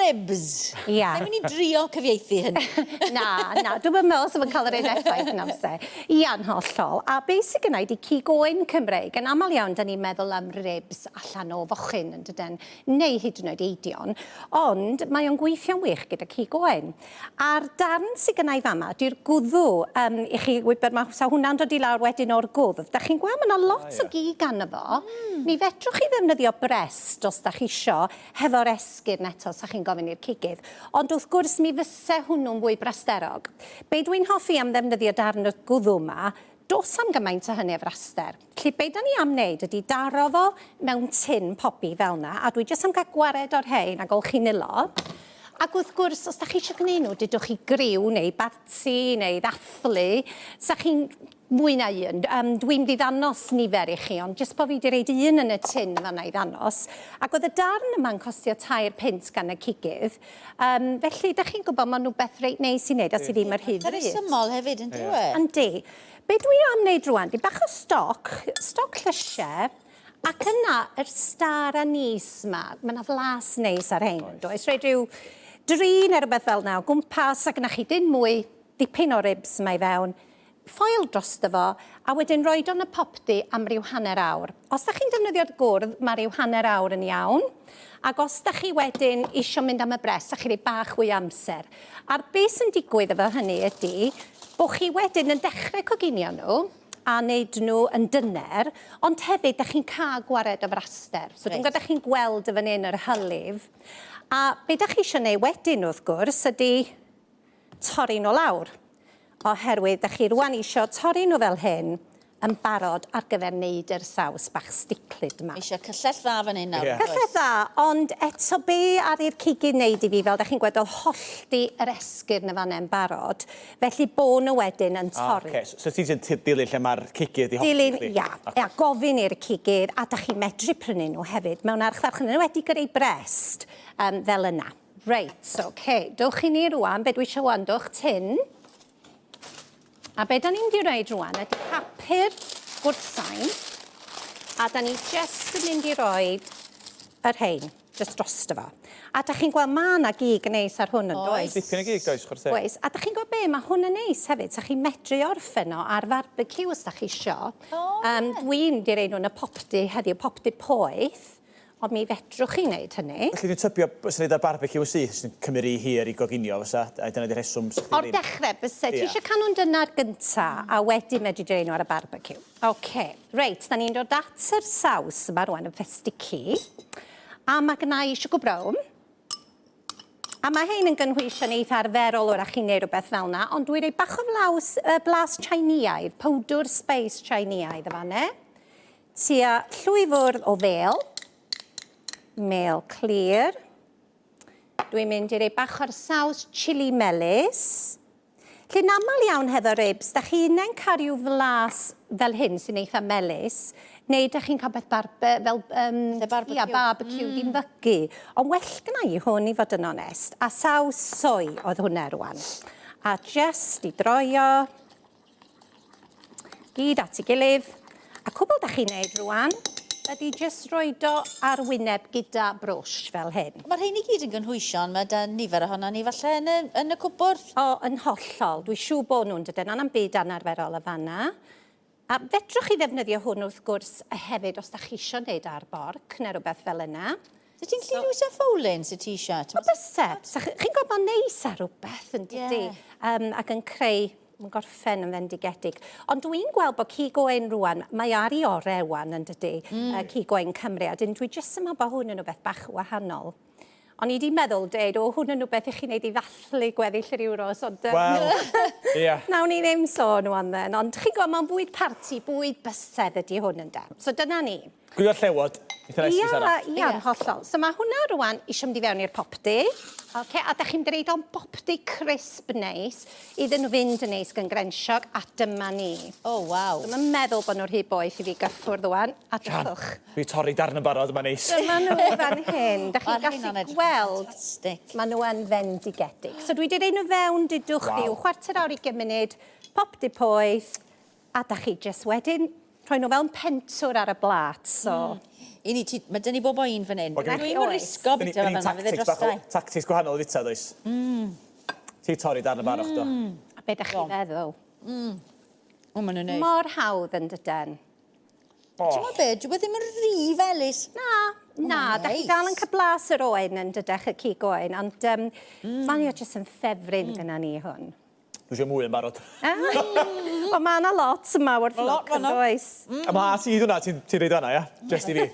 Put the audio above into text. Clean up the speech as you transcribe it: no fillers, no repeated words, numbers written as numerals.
Ribs. Ia. Sa'n mynd i drio cyfieithu hynny. Na, na, dwi'm yn meddwl sa fo'n cael yr un effaith na fyse. Ia'n hollol. A be sy gynna i 'di cig oen Cymreig. Yn aml iawn, 'da ni'n meddwl am ribs allan o fochyn, yn dyden, neu hyd yn oed eidion. Ond mae o'n gweithio'n wych gyda cig oen. A'r darn sy gynna i fama 'di'r gwddw. Um, I chi wybod, mae sa hwnna'n dod i lawr wedyn o'r gwddf. Da chi'n gweld, mae yna lot o gig arno fo. Mi fedrwch chi ddefnyddio brest os da chi isio, hefo'r esgyrn eto, 'sa chi'n gofyn i'r cigydd. Ond wrth gwrs mi fyse hwnnw'n fwy brasterog. Be dwi'n hoffi am ddefnyddio darn y gwddw 'ma, do's am gymaint o hynny o fraster. Felly be da ni am wneud ydy daro fo mewn tin pobi fel 'na, a dwi jyst am gael gwared o'r rhein a golchi nilo. Ac wrth gwrs, os da chi eisiau gwneud nhw, dudwch chi griw neu barti neu ddathlu, 'sa chi'n Mwy na un. Yym, dwi'n mynd i ddanos nifer i chi, ond jyst bo' fi 'di roid un yn y tin fan'na i ddanos. Ac oedd y darn yma'n costio tair punt gan y cigydd. Yym, felly, dach chi'n gwybod, mae'n rhywbeth reit neis i wneud os i ddim yr rhy ddrud. Rhesymol hefyd, yn dyw e? Yndi. Be dwi am wneud rwan, 'di bach o stoc, stoc llysiau, ac yna yr star anise 'ma. Mae 'na flas neis ar rhein, yn does? Rhaid rhyw dri neu rywbeth fel 'na o gwmpas, a gynna chi dim mwy, dipyn o ribs 'ma i fewn. ffoil drosto fo, a wedyn roid o yn y popty am ryw hanner awr. Os da chi'n defnyddio'r gwrdd, mae ryw hanner awr yn iawn. Ac os da chi wedyn isio mynd am y bres, da chi roi bach fwy o amser. A'r beth sy'n digwydd efo hynny ydy bod chi wedyn yn dechrau coginio nhw a wneud nhw yn dyner, ond hefyd da chi'n cael gwared o fraster. So dwi'n gwybod da chi'n gweld y fan hyn yr hylif. A be da chi eisiau gwneud wedyn wrth gwrs ydy torri nhw lawr, oherwydd da chi rwan isio torri nhw fel hyn yn barod ar gyfer neud yr saws bach sticlyd ma. Eisiau cyllell dda fan hyn nawr. Yeah. Cyllell dda, ond eto be ar i'r cigydd neud i fi, fel da chi'n gweld, oedd hollti yr esgyrn yn fanna yn barod, felly bo nhw wedyn yn torri. Ah, okay. So, so ti'n dilyn lle mae'r cigydd di hollti Dilyn, ia, okay. a gofyn i'r cigydd, a da chi'n medru prynu nhw hefyd mewn archfarchnad, yn enwedig yr ei brest, um, fel yna. Reit, oce. Dowch i ni rwan, be dwi eisiau wan, dowch tin. A be da ni'n mynd i roed rwan ydy papur gwrthsain. A da ni jyst yn mynd i roed yr rhein, jyst drosto fo. A da chi'n gweld, mae yna gig neis ar hwn yn does? Dipyn o gig does, chwarae teg. Oes. A da chi'n gweld be, mae hwn yn neis hefyd. Sa chi'n medru orffen o ar farbeciw os da chi isio. O, um, Dwi'n mynd i roi nhw yn y popty heddiw, popty poeth. Ond mi fedrwch chi wneud hynny. Felly dwi'n tybio bysa neud ar barbeciw yn syth sy'n cymryd rhy hir i goginio fysa? A dyna 'di rheswm 'sa chdi O'r ddim... dechre byse. Ti Ia. isio cael nhw'n dynar gynta a wedyn medri di roi nhw ar y barbeciw. Oce. Reit, da ni'n dod at yr saws yma rwan, y festici. A mae gynna i sugar brown. A mae hein yn gynhwysion eitha arferol wrach chi'n neud rhywbeth fel 'na, ond dwi'n rhoi bach o flaws, uh, blas Chineiaidd, powdwr spice Chineiaidd y fanne. Tua llwy fwrdd o fêl, mêl clir. Dwi'n mynd i roi bach o'r saws chili melys. Lle'n aml iawn hefo ribs, da chi unau'n cael rhyw flas fel hyn sy'n eitha melys, neu da chi'n cael beth barbe, fel barbecue. Ia, barbecue, mm. dim fygu. Ond well gyna i hwn i fod yn onest. A saws soy oedd hwnna rwan. A just i droio, Gyd at ei gilydd. A cwbl da chi'n neud rwan ydy jyst roid o ar wyneb gyda brwsh fel hyn. Mae'r rhein i gyd yn gynhwysion, mae da nifer ohono ni falle yn y, yn y cwpwrdd. O, yn hollol. Dwi'n siŵr bod nhw'n dydyn, ond am byd anarferol y fanna. A fedrwch chi ddefnyddio hwn wrth gwrs hefyd os da chi eisiau neud ar borc neu rhywbeth fel yna. So ti'n gallu so, iwsio fowlin sy'n ti eisiau? O, byse. Chi'n gwybod mae'n neis ar rhywbeth yn dydy. Yeah. Um, ac yn creu Mae'n gorffen yn fendigedig. Ond dwi'n gweld bod cig oen rwan, mae ar ei orau rwan yn dydy, mm. cig oen Cymru, a dyn dwi jyst yn meddwl bod hwn yn rhywbeth bach wahanol. O'n i wedi meddwl, dweud, o, hwn yn rhywbeth i chi wneud i ddathlu gweddill yr Euros, ond... Wel, ia. Nawn ni ddim sôn wan then, ond chi'n gwybod, mae'n fwyd parti, bwyd bysedd ydy hwn yn de. So dyna ni. Gwylio'r llewod, eitha neis i Sara. Ia, ia, yn hollol. So mae hwnna rwan isio mynd i fewn i'r popty. Oce, a da chi'n mynd i reid o'n bopty crisp neis, iddyn nhw fynd yn neis gyngrensiog, a dyma ni. O, oh, waw. Dwi'm yn meddwl bod nhw'n rhy boeth i fi gyffwrdd rwan, a drychwch. Fi torri darn yn barod, mae'n neis. Dyma nhw fan hyn. Da chi'n gallu gweld, maen nhw yn fendigedig. So dwi wedi rhoi nhw fewn, dudwch, wow. Rhyw chwarter awr, 20 munud, popty poeth, a da chi jyst wedyn rhoi nhw fewn pentwr ar y blât, so... Mm. I ni, ti, mae dyn ni bob o un fan hyn. Wel, gen i- Dwi'n Oes. risgo Dyn ni- bita dyn fe ni'n fel 'na, fydd e tactics bach o- drostai. Tactics gwahanol i fita, does? Mm. Ti torri darn y barach, do. A be da chi feddwl? O, maen nhw'n neis. Mor hawdd yn dydyn. O, Ti'n gwybod be, dwi ddim yn rhy felys. Na, na, ma'n da chi neis. dal yn cael blas yr oen yn dydych, y cig oen, ond um, mm. mae o jyst yn ffefryn mm. gyda ni hwn. Dwi eisiau mwy yn barod. Wel, mae yna lot yma wrth Ma' lot lwc yn fan'na. does. Mm. A ma ti hwnna, ti'n ti reid hwnna, ia? Just i fi.